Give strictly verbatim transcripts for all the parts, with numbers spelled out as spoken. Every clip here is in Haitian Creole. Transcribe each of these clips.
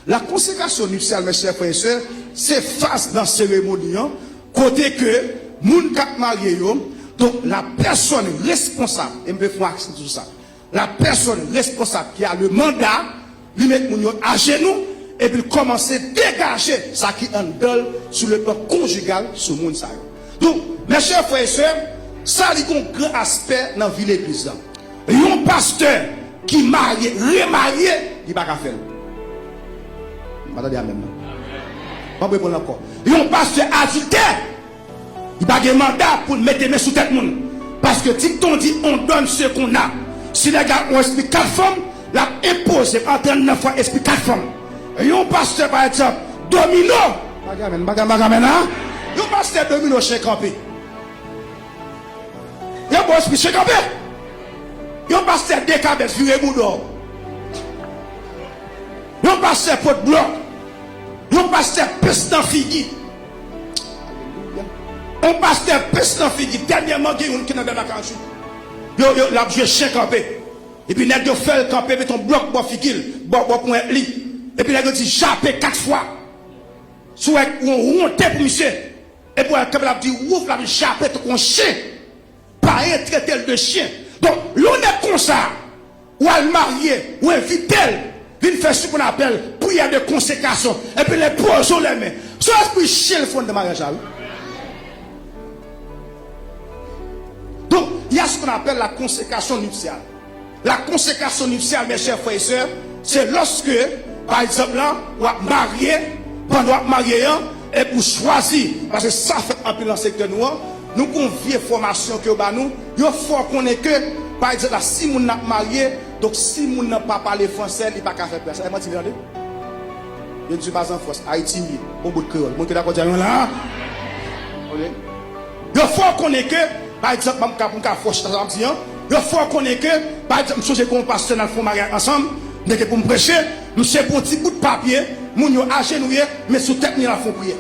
La consécration nuptiale, mes chers frères et sœurs, se faz nan seremoni an, kote ke moun k ap marye yo, donk la personne responsable, e m vle fè yon aksan sou sa, la personne responsable qui a le mandat, li met moun yo ajenou, epi l kòmanse degaje sa ki anndan l sou le plan konjigal sou moun sa yo. Donk, mes chers frères et sœurs, sa li gon gran aspè nan vi legliz la. Yon pastè ki marye, remarye, li pa ka fè l. M pa tande amèn nan. M ap reponn ankò. Yon pastè adiltè, li pa gen manda pou l mete men sou tèt moun. Paske dikton di, on donne ce qu'on a. Si nèg la gon espri kat fanm, l ap enpoze l an trannèf fwa espri kat fanm. Yon pastè, pa egzanp, domino. Pa gen amèn, pa gen, pa gen amèn, a? Yon pastè domino chen kanpe. Yon bon espri chen kanpe. Yon pastè dekabès vire bouda w. Yon pastè pot blòk. Yon pastè pes nan figi. Yon pastè pes nan figi. Dènyèman, gen youn ki nan dada kawotchou. Yo, yo, l ap jwe chen kanpe. Epi nèg yo fè l kanpe, met yon blòk bò figi l, bò, bò ponyèt li. Epi nèg yo di, jape kat fwa. Si w wè yon wonte pou misye. Epi w wè kanpe l ap di, wouf, l ap jape tankou yon chen. Payen trete l de chen. Donk, lè yon nèg konsa, ou al marye, ou envite l, vin fè ce qu'on appelle prière de consécration, epi l enpoze w lèmen. Se yon espri chen l fè w anndan maryaj la, wi. Donc, il y a ce qu'on appelle la consécration nuptiale. La consécration nuptiale, mes chers frères et sœurs, se lòske, pa egzanp la, w ap marye, pandan w ap marye an, epi w chwazi, paske sa fèt anpil nan sektè nou an, nou gon vye fòmasyon ke yo ba nou, yo fè w konnen ke, pa egzanp la, si moun nan ap marye, donk si moun nan pa pale fransè, li pa ka fè priyè. Sa se manti, tande? Je ne suis pas en France, Ayiti m ye, bon bout kreyòl. Moun ki dakò di amèn la? Ok. Yo fè w konnen ke, pa egzanp, m ka, m ka fè w chita sa m di an, yo fè w konnen ke, pa egzanp, m sonje gen yon pastè n al fè yon maryaj ansanm, m te gen pou m preche, misye pran yon ti bout papye, moun yo ajenouye, men sou tèt li l ap fè yon priyè.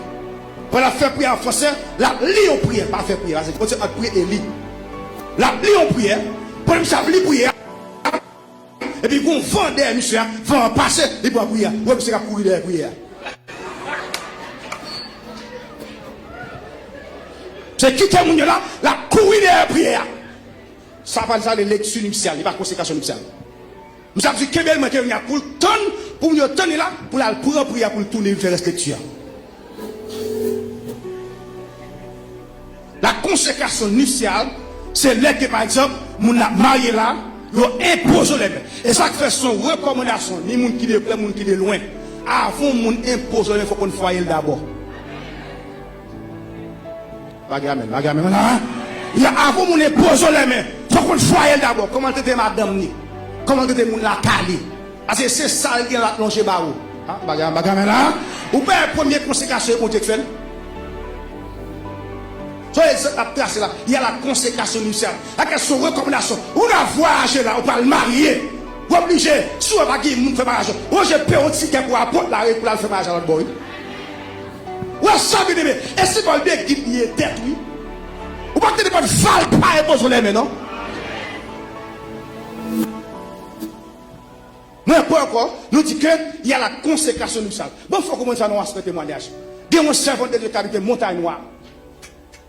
Pandan l ap fè priyè an fransè, l ap li yon priyè, pa fè priyè, paske yon diferans ant priye e li. L ap li yon priyè, pandan misye ap li priyè a, epi gon van dèyè misye a, van an pase, li pran priyè a. Ou wè misye k ap kouri dèyè priyè a. Se kite moun yo la, l ap kouri dèyè priyè a. Sa pa sa le lekti nipsyal, li pa konsekrasyon nipsyal. Misye ap di, kenbe l, mwen ke vini a pou l tann, pou moun yo tann li la, pou l al pran priyè a, pou l tounen, vin fè rès lekti a. La consécration nuptiale, se lè ke, pa egzanp, moun nan ap marye la, yo enpoze w lèmen. E sa k fè se yon rekòmandasyon, ni moun ki de prè, moun ki de lwen. Avan yon moun enpoze w lèmen, fòk konn fwaye l dabò. Pa gen amèn, pa gen amèn la. Ya, avan moun enpoze w lèmen, fòk konn fwaye l dabò. Kòman l trete madanm ni? Kòman l trete moun lakay li? Paske se sa l gen l ap lonje ba ou. Ha, pa gen, pa gen amèn la. Ou pa wè premye konsekrasyon e Bondye k fè l? Se yon egzanp m ap trase la. Y a la consécration nuptiale. Sa ke se yon rekòmandasyon. Ou nan vwayaje la, ou pral marye. Ou oblije, si w pa gen moun fè maryaj la, ou oblije peye yon tikè pou apot la, pou l al fè maryaj la lòt bò, wi. Ou wè sa, byeneme? E se pa de gid li ye tèt, wi. Ou pa tande pa fal pa enpoze w lèmen, non? Mwen pran ankò, nou di ke y a la consécration nuptiale. Bon, fò konprann sa nan yon aspè temwayaj. Gen yon sèvant de Dye ki abite Montay Nwa.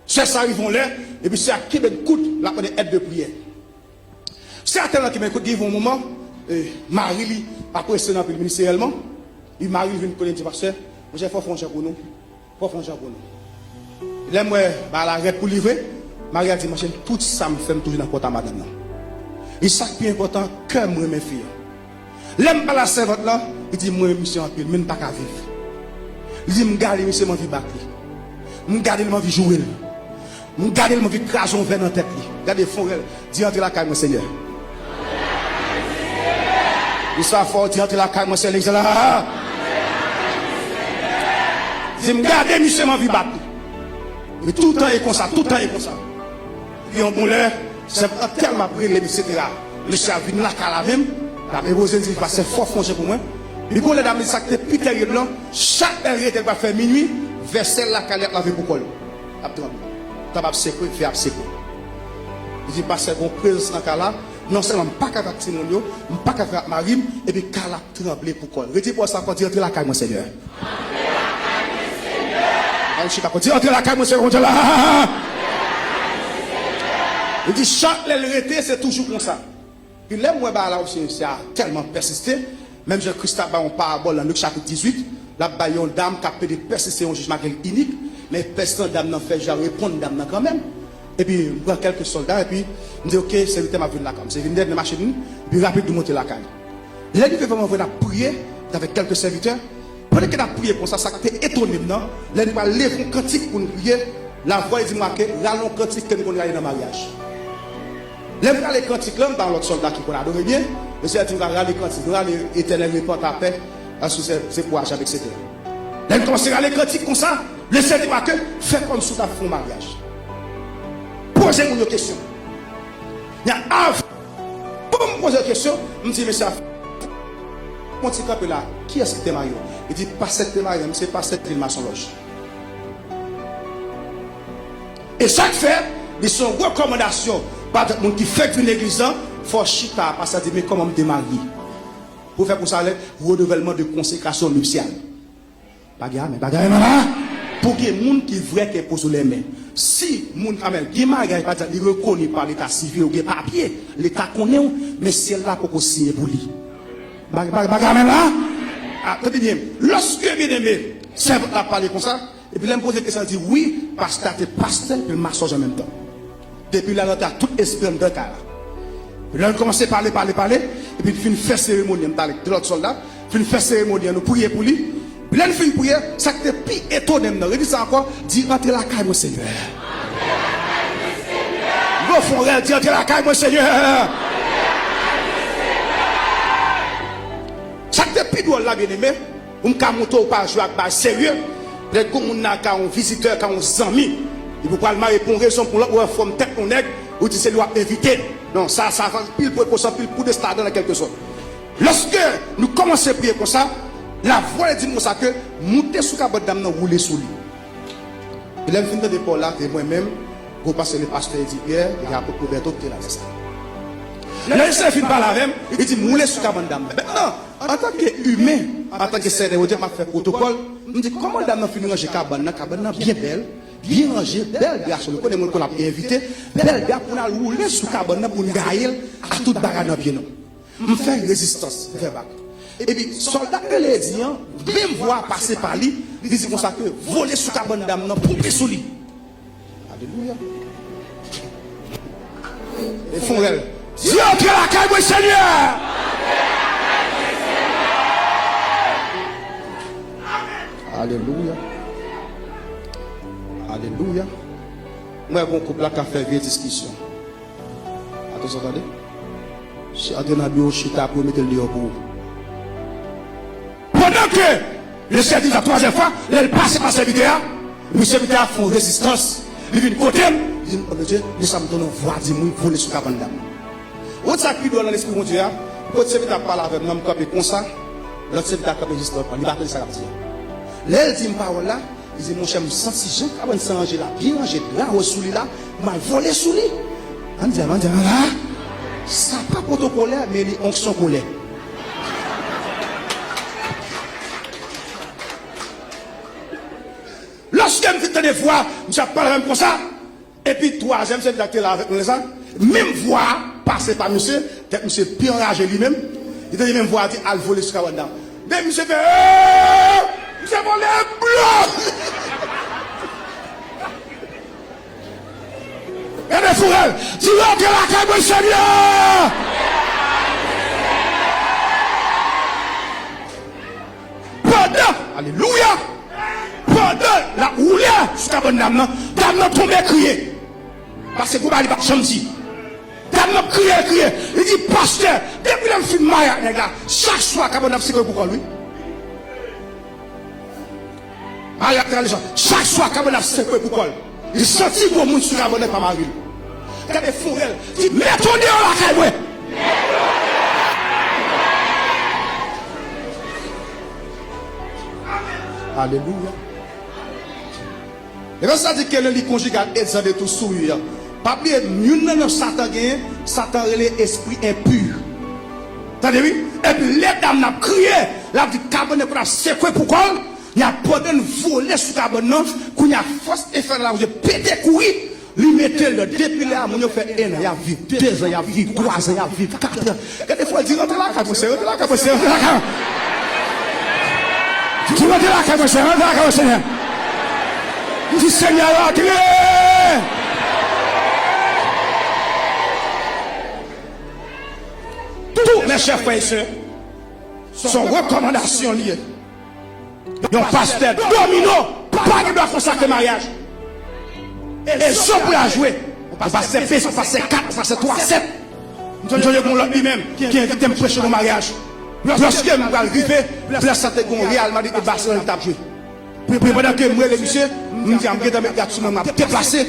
Sè sa rive yon lè, epi sè a kenbe l kout, l ap mande èd de priyè. Sè a tèlman kenbe l kout, rive yon moman, eh, mari li pa prese l anpil ministeryèlman. Epi mari l vin kote l di, pastè, monchè, fò w fè yon jan pou nou. Fò w fè yon jan pou nou. Lè m wè bagay la rèd pou li vre, mari a di, monchè, tout sa m fè, m toujou nan kont a madanm nan. E sa k pi enpòtan, kè m renmen fi an. Lè m pale a sèvant lan, li di, m renmen misye anpil, men m pa ka viv. Li di, m gade misye, m anvi bat li. M gade l, m anvi joure l. M gade l, m anvi kraze yon vè nan tèt li. Gade fon rèl, di, antre lakay mwen, Senyè. Li sa fò, di, antre lakay mwen, Senyè. Di, m gade misye, m anvi bat li. E toutan e konsa, toutan e konsa. Epi yon bon lè, sèvant lan tèlman ap rele m, etsetera. Mesye a vin lakay la menm, l ap enpoze l, di, pastè, fò w fè yon jan pou mwen. Epi gon lè dam li, sa k te pi terib lan, chak lè l rete, l pral fè minui, vèsèl lakay li ap lave pou kò l. L ap tranble. Tab ap sekwe, vè ap sekwe. Li di, pastè, gon prezans nan kay la, Non sèlman m pa ka viv ak timoun yo, m pa ka viv ak mari m, epi kay la ap tranble pou kò l. Redi pawòl sa ankò, di, antre lakay mwen, Senyè. Al chita, di, antre lakay mwen, Senyè, Bondye la. Li di, chak lè l rete, se toujou konsa. Pi lè m wè bagay la osi, misye a tèlman pèsiste, menm jan Kris t ap bay yon parabòl nan Lik chapit dizuit, l ap bay yon dam k ap plede pèsiste, yon jij malgre l inik, men pèsistans dam nan fè jij la reponn dam nan kanmenm. Epi m pran kèlke sòlda, epi m di, oke, sèvitè, m ap vin lakay w. Misye vin dèyè, vin mache vin, epi rapid li monte lakay li. Lè n rive vrèman vre, n ap priye, avèk kèlke sèvitè, pandan ke n ap priye konsa, sa k te etone m nan, lè nou pral leve yon kantik pou nou priye, lavwa di mwen ke rale yon kantik ke nou konn rale nan maryaj. Lè m rale kantik lan, m pa yon lòt sòlda ki konn adore byen, Lesenyè di m rale kantik, rale Etènèl, repann ta pè, asou se, se kouraj ap, etsetera. Lè m kòmanse rale kantik konsa, Lesenyè di mwen ke fè kòmsi w t ap fè yon maryaj. Poze moun yo kesyon. Nan av-, Pou m poze kesyon, m di, mesye, a fè yon ti kanpe la, kiyès ki te marye w? Li di, pastè ki te marye m, se pastè ki vin Masonlòj. E sa k fè, li se yon rekòmandasyon, pa egzanp, moun ki fèk vin legliz lan, fò w chita, pastè a di, men kòman m te marye? Pou fè konsa, lè, renouvèlman de konsekrasyon nipsyal. Pa gen amèn, pa gen amèn la. Pou gen moun ki vrè kè poze w lè men. Si moun ka mèt gen maryaj, pa egzanp, li rekoni pa leta sivil, ou gen papye, leta konnen w, men syèl la poko siyen pou li. Pa, pa, pa gen amèn la. A, tande byen. Lòske, byeneme, sèvant la pale konsa, epi lè m poze kesyon, li di, wi, pastè a te pastè, epi l masòlòj an menm tan. Depi la, nou te ak tout espri anndan kay la. Lè nou kòmanse pale, pale, pale, epi n fin fè seremoni an, m t avèk de lòt sòlda, fin fè seremoni an, nou priye pou li. Lè n fin priye, sa k te pi etone m nan, redi sa ankò, di, antre lakay mwen, Senyè. Gwo fon rèl, di, antre lakay mwen, Senyè. Sa k te pi dwòl la, byeneme, pou m ka montre w pa jwe ak bagay serye, petèt gon moun nan ka yon vizitè, ka yon zanmi, epi w pral marye pou yon rezon, pou yon lòt, ou wè fòm tèt yon nèg, ou di se li w ap envite. Non, sa, sa fè anpil prekosyon, anpil kou de stadan an kèlke sòt. Lòske nou kòmanse priye konsa, lavwa di m konsa ke moute sou kabann dam nan, woule sou li. E lè m fin tande pawòl la, se mwen menm, gwo pastè, le pastè Edi Pyè, e apot Roberto ki te la lè sa. Lè Lesenyè fin pale avè m, li di m woule sou kabann dam nan. Mentnan, antanke imen, antanke sèvitè Bondye, m ap fè pwotokòl, m di, kòman dam nan fin ranje kabann nan? Kabann nan byen bèl, byen ranje, bèl dra sou li. Konnen moun konn ap envite, bèl dra pou n al woule sou kabann nan, pou n gaye l ak tout bagay nan pye nou. M fè rezistans, m fè bak. Epi sòlda k rele Edi an, menm vwa a pase pa li, li di konsa ke vole sou kabann dam nan, ponpe sou li. Alelouya. E fon rèl. Di, antre lakay mwen, Senyè. Alelouya. Alelouya. Mwen, gon koup la k ap fè vye diskisyon. Atansyon, tande. Antre nan biwo, chita pou yo mete l deyò pou ou. Pandan ke Lesenyè di sa twazyèm fwa, lè l pase pa sèvitè a, epi sèvitè a fè yon rezistans, li vin kote m, li di m, o Bondye, li sa m tande yon vwa di m wi, vole sou kabann dam nan. Ou wè sa k pi dwòl nan lespri Bondye a? Kote sèvitè a ap pale avè m nan, m kanpe konsa, lòt sèvitè a kanpe jis lòt bò, li pa tande sa l ap di a. Lè l di m pawòl la, li di, monchè, m santi jan kabann sa ranje la, byen ranje, dra wòz sou li la, m al vole sou li. Ann di, ann di, ann la. Sa pa pwotokòlè, men li onksyon kolè. Lòske m fin tande vwa, misye ap pale avè m konsa, epi twazyèm sèvitè a ki te la avèk nou lè sa, menm vwa a pase pa misye, tèt misye pi anraje li menm, li tande menm vwa a di, al vole sou kabann dam. Men misye fè, eee! Misye vole blo! Gade fou rèl, di, antre lakay mwen, Senyè! Pandan, alelouya! Pandan l ap woule sou kabann dam nan, dam nan tonbe kriye. Paske kou pa li pa janm di. Dam nan ap kriye, kriye. Li di, pastè, depi lè m fin marye ak nèg la, chak swa kabann nan ap sekwe pou kò l, wi. Marye ak nèg la, chak swa kabann nan ap sekwe pou kò l. Li santi gon moun sou kabann nan pa mari l. Gade fon rèl. Di, mete w deyò lakay mwen. Alelouya. E pa sa di ke le lit conjugal est un détour souillé. Pa bliye, youn nan non Satan genyen, Satan rele espri enpi. Tande wi? Epi lè dam nan ap kriye, l ap di kabann nan konn ap sekwe pou kò l, y ap pandan l vole sou kabann nan, kounye a fòs enfènal la oubyen pete kouri, li mete l dan. Depi lè a, moun yo fè en an, y ap viv, dezan, y ap viv, twazan, y ap viv, katran. Gade fò l di, "Rantre lakay mwen, Senyè, rantre lakay mwen, Senyè, rantre lakay mwen." Di, "Rantre lakay mwen, Senyè, rantre lakay mwen, Senyè." Di, "Senyè, rantre." Tou, mes chers frères et sœurs, se yon rekòmandasyon li ye. Yon pastè domino pa gen dwa konsakre maryaj. E zo pou l al jwe. Yon pastè pes, yon pastè kat, yon pastè twa sèt. M sonje gen yon lòt li menm ki envite m preche nan maryaj. Lòske m pral rive, plas la te gen Real Madrid e Barcelone ki t ap jwe. Epi pandan ke m rele misye, m di a m gentan met gad sou mwen, m ap deplase.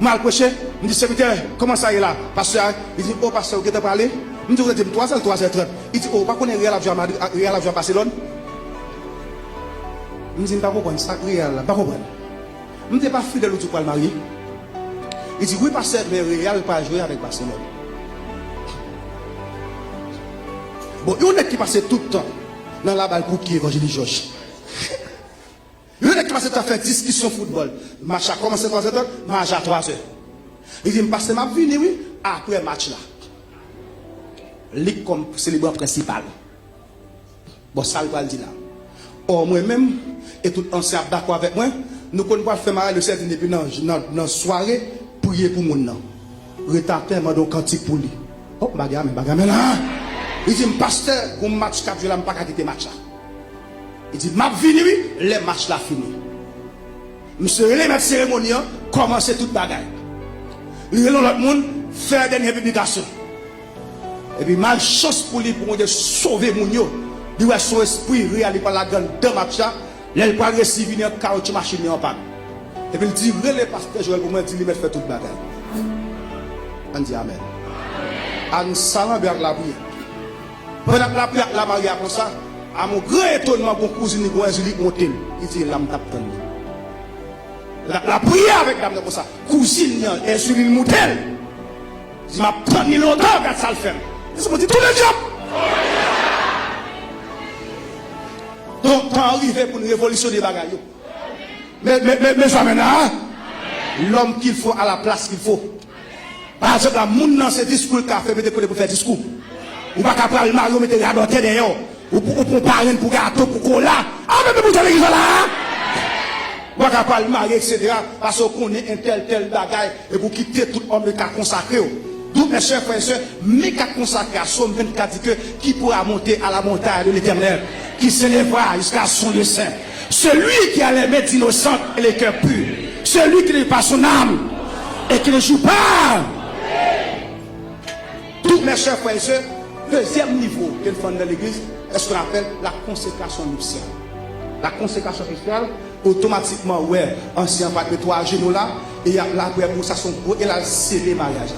M al preche, m di, "Sèvitè, kòman sa ye la?" Pastè a, li di, "O pastè, ou gentan prale?" M di, "Ou te di m twa zè, twa zè trant." Li di, "O, ou pa konnen Real ap jwe a Madrid, Real ap jwe a Barcelone?" M di, "M pa konprann sa k Real la, m pa konprann." M di, "E pa Fidel ou di w pral marye?" Li di, "Wi pastè, men Real pral jwe avèk Barcelone." Bon, yon nèg ki pase tout tan nan labal pou ki Evanjelis Jòj? Yon nèg ki pase tan fè diskisyon foutbòl. Match la kòmanse twa zè trant, match la twa zè. Li di m, "Pastè, m ap vini wi, apre match la." Li kòm selebran prensipal. Bon, sa l pral di la. Ò, mwen menm, e tout ansyen ap dakò avèk mwen, nou konn pral fè maryaj le sèt depi nan, nan, nan sware, priye pou moun nan. Rete atè, mande yon kantik pou li. O, bagay a men, bagay a men la. Li di m, "Pastè, gon match k ap jwe la, m pa ka kite match la." Li di, "M ap vini wi, lè match la fini." Misye rele mèt seremoni an, kòmanse tout bagay. Li rele yon lòt moun, fè dènye piblikasyon. Epi malchans pou li, pou Bondye sove moun yo, li wè se yon espri Real li pral lage anndan match la. Lè l pral resi vini an, kawotchou machin li an pann. Epi l di, "Rele pastè Joel pou mwen, di li mèt fè tout bagay." Ann di amèn. Ann salanbe ak lapriyè. Pandan l ap lapriyè ak lamarye a konsa, a mon gran etonman, gon kouzin li, gon enzilik monte l. Li di, "E la m t ap tann li." L ap lapriyè avèk dam nan konsa. Kouzin li an, enzilik monte l. Di, "M ap tann li lontan, gad sa l fè m." Li di, "Tout le dyab!" Donk, tan an rive pou n revolisyone bagay yo. Men, men, men, men, sa men la, l'homme qu'il faut à la place qu'il faut. Pa egzanp la, moun nan se diskou l ka fè, mete kote pou l fè diskou. Ou pa ka pral mare w, mete radòtè dèyè w. Ou, ou, ou pran parenn pou gato, pou kola. A, men, men, pou tèl legliz la, a. Ou pa ka pral mare, etsetera. Paske w konnen entèl, tèl bagay. Epi w kite tout òm yo ka konsakre w. Donk, mes chers frères et sœurs, Mika konsakrasyon, m vin ka di ke, qui pourra monter à la montagne de l'Éternel, qui s'élèvera jusqu'à son lieu saint? Celui qui a les mains innocentes et le cœur pur, celui qui ne veut pas son âme et qui ne joue pas. Donk, mes chers frères et sœurs, dezyèm nivo ke n fè anndan legliz, se sa n apèl la consécration nuptiale. La consécration nuptiale, otomatikman, ou wè, ansyen an pral mete ajenou la, e y ap lapriyè pou sa, se yon gwo, e l al sele maryaj la.